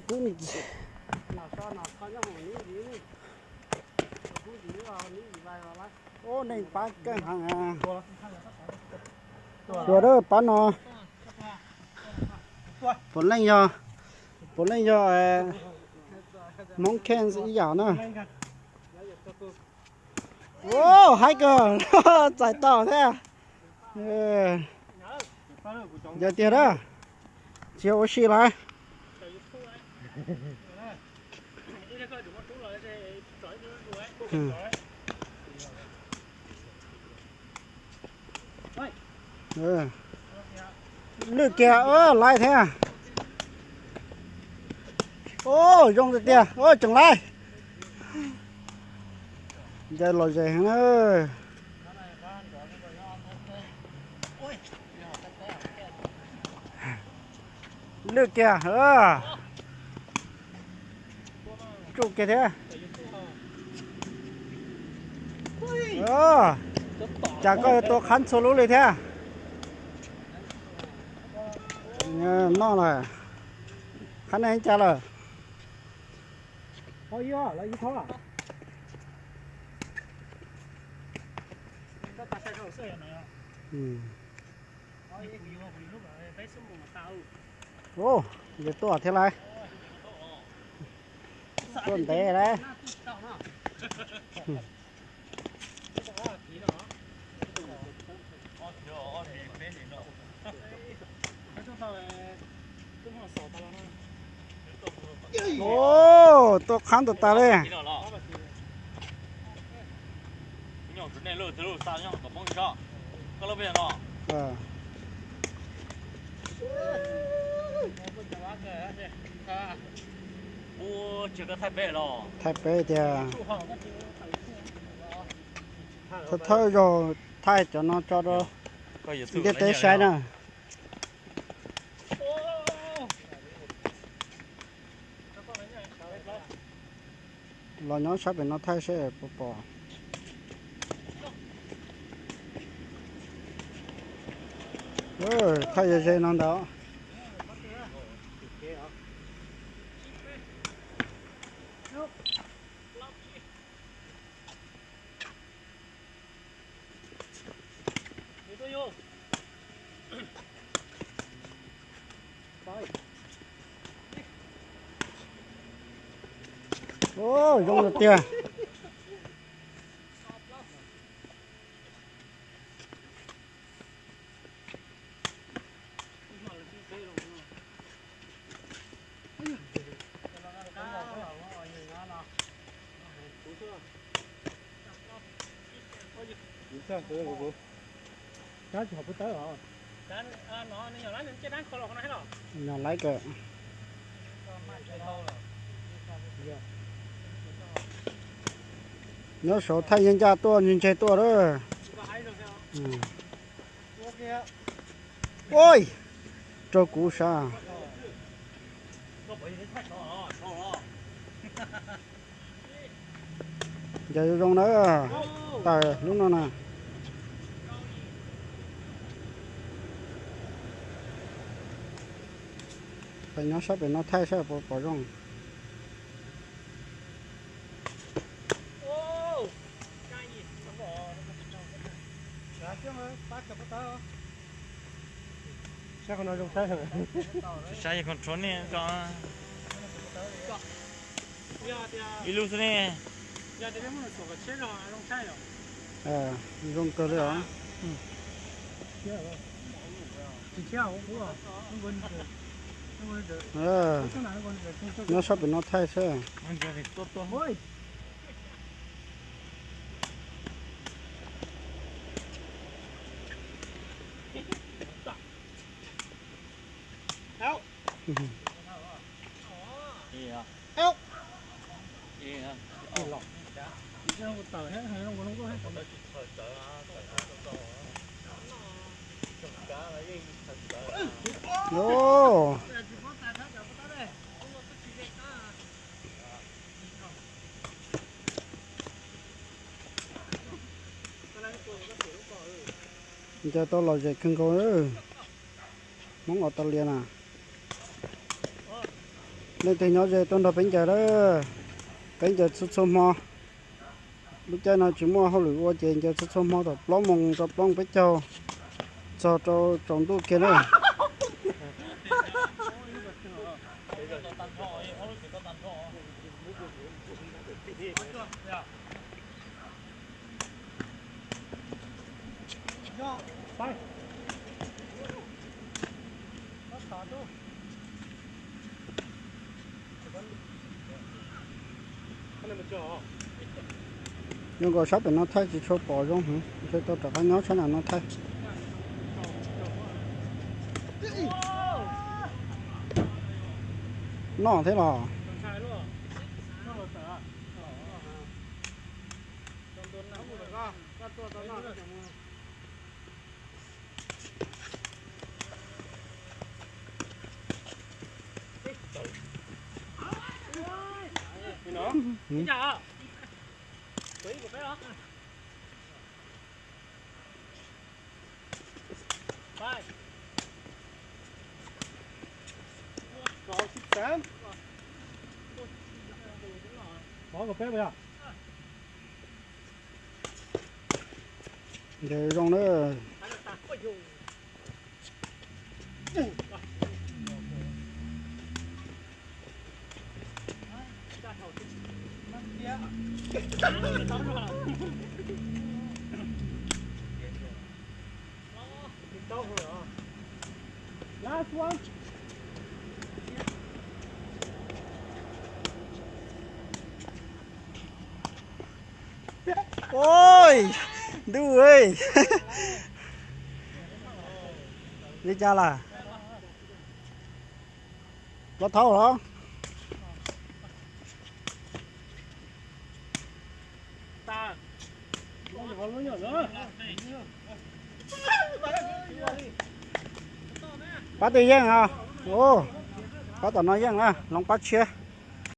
Kub ntxiv. Ub, neeg pab keej heev. Tuaj dab pab no. Puav leej yog, puav leej yog Hmoob Kheej ib yam na. Ub, haib kawg, txais tau thiab. Yog tiag na, tsis yog ua si lawm. Lwj kiag, laiv thiab. Ub, zoo tiag tiag, tseem laiv. Ncaj lom zem heev na. Lwj kiag, tsuj kiag thiab. Cas koj tua qhab ntxhua lub li thiab. Noj lawm, qhab nej cas lawm. Ub, yog tuaj thiab lawm. Tuaj ntev lawm. Ub, tuaj qhab ntawm tas li. Thaij peb tiag. Thawj thawj zaug thaij cov no tso rau ntiaj teb saib na. Los nyob sab pem no thaij seb puas pom. Thaij ze ze no ntag. Ub, zoo tiag tiag. Nyob laiv kawg. Nyob saud thaij ncaj ncaj tuaj, ntse ntse tuaj lawm. Ua, rau kuv sav. Ncaws zoo zoo na, taws lub no na. Peb nyob sab pem no thaij saib puas pom zoo. Saib qhov no zoo saib. Saib qhov tsuav nej tso. Ib lub xwb ne. Zoo kawg li os. Nyob sab pem no thaij saib. Ncaws tau lom zem kawg nkaus. Hmoob Australia na. Leej twg nyob ze tuaj nrog peb ncaws lawm, peb ncaws txhua txhua hmo. Lub caij no tsis muaj hauj lwm ua ces ncaws txhua txhua hmo thaum plaub moos rau plaub moos peb caug txog rau tsaus ntuj kiag na. Zoo nkaus sab pem no thaij tsis tshua pom zoo heev, ntshe tau rov qab nyob sab nram no thaij. Noj thiab los? Ncaws zoo na. Oj, ntuj, li cas lawm? Los thauj los? Pab twg yeej os? Pab tom no yeej na, hloov pab tshiab.